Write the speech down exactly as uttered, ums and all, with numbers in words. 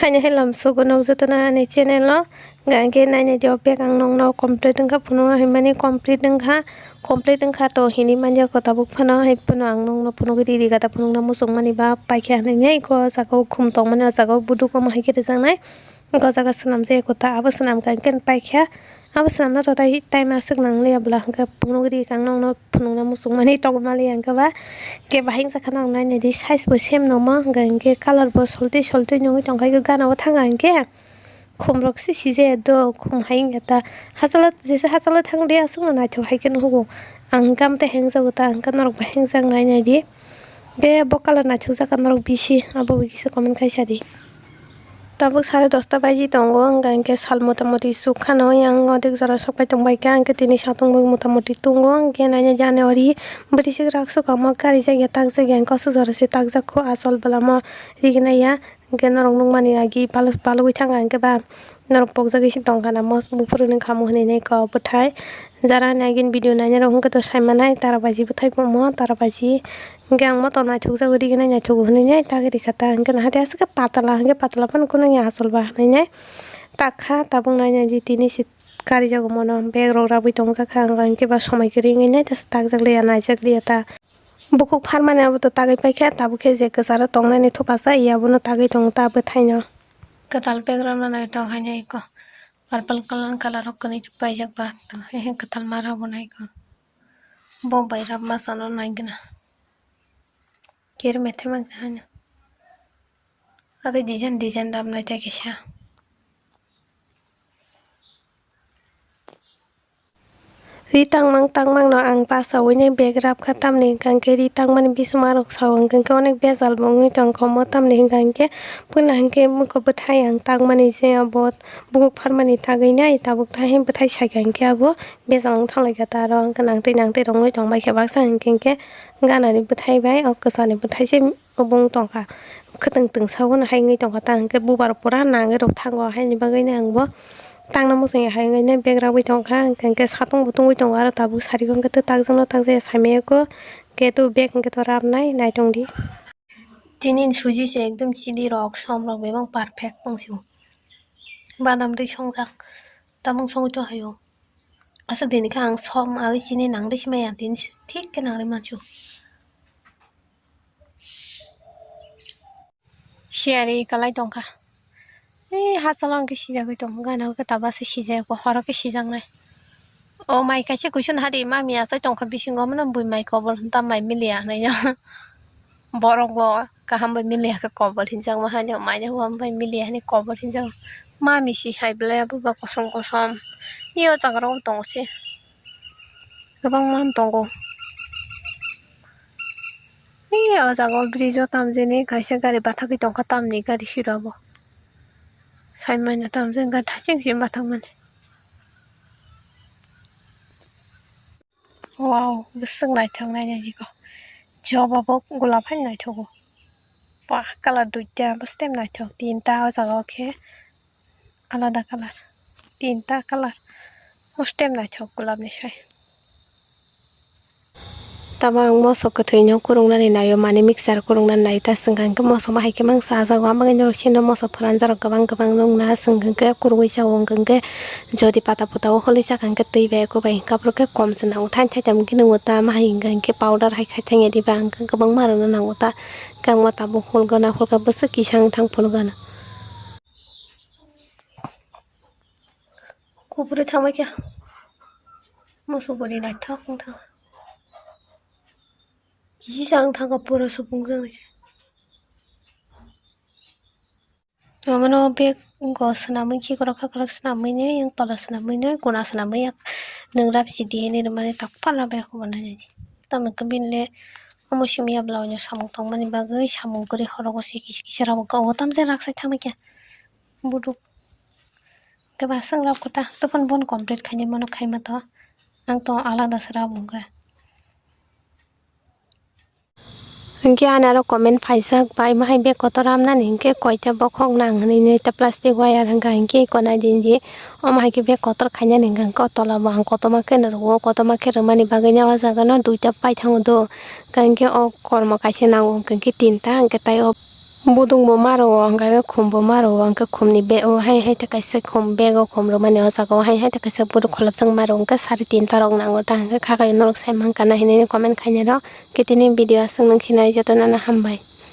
Haino hai lamsogo nok jotono ani channel o. Hingke naina jo bag ang nokno complete wngkha, phunukna hinmani complete wngkha, complete wngkha to hinwi manya ko tabuk phano hai phano ang nokno phunugwi riri gata phunukna muchungmani ba paikha hinwi ko jaga o khum tongmani o jaga o buduk omo hai khe rijaknai. Go jaga swnamjak eko ta abo swnamkha hingke paikha. Abo swnamna to tai time aswk nangliya bwla hingke phunugwi rikha ang nokno phunukna muchungmani tongmani hingke ba. Hingke bahai wngjakha nang nainadi size bo same nangma hingke hingke colour bo soltwi soltwi nungwi tongkha hingke gana o thangkha hingke. Khumrok se sijaya do khum hai wngya ta. Hachalo jesa hachalo thangdi aswkno naithok hai khe nuhugo. Ang hingke amtwi hengjago ta hingke norok bo hengjak nainadi. Be bo colour naithokjak norok bisi abo bai kisa comment khai sadi. Tabuk sare dosta baji tongo, hingka hingke sal mota moti sukha no, yang onek jora sokpai tongbai kha, hingke tini satung bo mota moti tongo, hingke naina January bwrwi sik rak sukha omo karijak ya takjak ya, hingke kosok jora se takjak kho, asol bwlamo rignai ya, hingke norok nukmani agi pal-, palugwi thangkha, hingke ba norok pokjagwi se tongkha na, mos-, buphuru ni kamo hinwi nai kok bwthai, jara nagini video nainai rok hingke to saimanai, tara baji bwthai bo omo, tara baji. Hingke ang moto naithokjago, rignai naithogo hinui nai tagwi rikha ta, hingke naha tei aswk khe patala, hingke patala phano kunui ya achol ba hinui nai takha, tabuk nai nai di tini se karijago mono bag rok rabwi tongjakha, ang hingke ba somoi kwrwi wngwi nai ta takjak liya naijak liya ta. Bukhuk pharmani aboto tagwi paikha, tabuk khe je kwcharo tongnani thupasa ya abono tagwi tongo ta bwthaino. Kwtal bag rokno naithok haino eko purple colour, colour rok kwnwi paijak ba, to he he kwtal ma rok bo naikha. Bo bai rap masa no nai gana. Ker methe mang jahanya. Ade design design rap nai ta kisa. Ri tangmang tangmang no ang basa ui nai bag rap kha tamni hingka hingke ri tangmani bising ma rok sao hingka hingke onek bejal bo wngoi tong kha omo tamni hingka hingke puila hingke muko bwthai ang tangmani je abo bukhuk pharmani tagwi nai tabuk ta he bwthai saikha hingke abo. Bejal wng thanglaikha ta aro hwnkhe nangtwi nangtwi rwngwi tongbaikha baksa hinkhe hinkhe ganani bwthai bai o kwchani bwthai se obo wng tongkha. Khwtwng twngsa bono hai wngwi tongkha ta hinkhe bubar pura nangwi rwkthango haini bagwino ang bo tangna muchungya hai wngwi bag rabwi tongkha hinkhe hinkhe satung bo tungwi tongo aro tabuk sari o hinkhe twtakjakno takjakya saimaya khe keto bag hinkhe to rabnai naitongdi. Tini suji se ekdom chini rok som rok bebak perfect wng sio badam twi songjak tamung songwi tonghaio. Aswk dini khe ang som agwi chini nangri simaya, tini thik khe nangri mansu. Siyari kwlai tongkha. Ei hachalo hwnkhe sijagwi tongo, gana o khe tabasa sijak, horo khe sijaknai. O mai kaisa kuisun hadi mami achai tongkha bisingo, omono bui mai kobol hwn ta mai miliya hwnwi. Borok bo kaham bai miliya khe kobol hinjakma haino, mai bo bai miliya hwnwi kobol hinjakma. Mami si hai belai abo ba kosom kosom. Yo jaga rok tongo se. Kwbangma tongo. Ei o jaga o bridge o tamjani kaisa gari bathagwi tongkha tamni gari siro bo. Saimanya tamjani gari thaching se bathakmani. Wow, bwswk naithok nainani kho. Joba bo golap hai naithogo. Ba colour duita bwstem naithok tinta o jaga o khe alada colour. Tinta colour bwstem naithok golap ni sai. Tamo ang moso kwthwi no kurungnani naio, mane mixture kurungnani naio, ta swngkha hwnkhe moso bahai khe mang chajago, amagwi norok sino moso phwranjak rok kwbang kwbang nukna swngkha hwnkhe kurugwi chao, hwnkha hwnkhe jodi pata puta o holi chakha hwnkhe twi bai eko bai hwnkhe aphuru khe kom se nango, thain thaitham hwnkhe nwngo ta, mahai hwnkha hwnkhe powder hai khai thangya diba hwnkha kwbangma rwna nango ta, hwnkhe ang ma tabuk hul gana, hul kha bwswk kisa wng thang phuru gana. Kubui thangbai khe moso bwrwi naithok wng thang. Kisa wng thang kha pura supung jang se. Omono bag o swnamwi khikrok hakrok swnamwi nai, yang tola swnamwi nai, kuna swnamwi yak nwngra bisi diye nini mani tak pala bai hubo nai. Tamo khe bini le omo simi ya bwla o samung tongmani bagwi samung kwrwi horogo se kisa kisa rw tamjani rakchai thangbai khe buduk. Khe ba aswk rw kota, topon bon complete khainai mano khaima to. Ang to alada se rw mungkha. Hinkhe ani aro comment phaijak bai, mahai bag kotor ramnani hinkhe koita bokhok nang hinwi nai ta plastic wire hwnka hinkhe eko nai di di. Omo hai khe bag kotor khainani hwnka hinkhe o tola bo ang kotorma khe no rwo, kotorma khe rwmani bagwi no o jaga no duita paithango do. Hinkhe o kormo kaisa nango hinkhe tinta hinkhe tai o. Budung bo ma rwo, hwnkhe khum bo ma rwo, hwnkhe khum ni bag o hai, hai ta kaisa khum bag o khum rwmani o jaga o hai, hai ta kaisa buduk kholopjak ma rwo, hwnkhe sari tinta rok nango ta, hwnkhe kha khe norok sai mankha na hinwi comment khainai rok. Khe tini video aswk nung sinai jotono no hambai.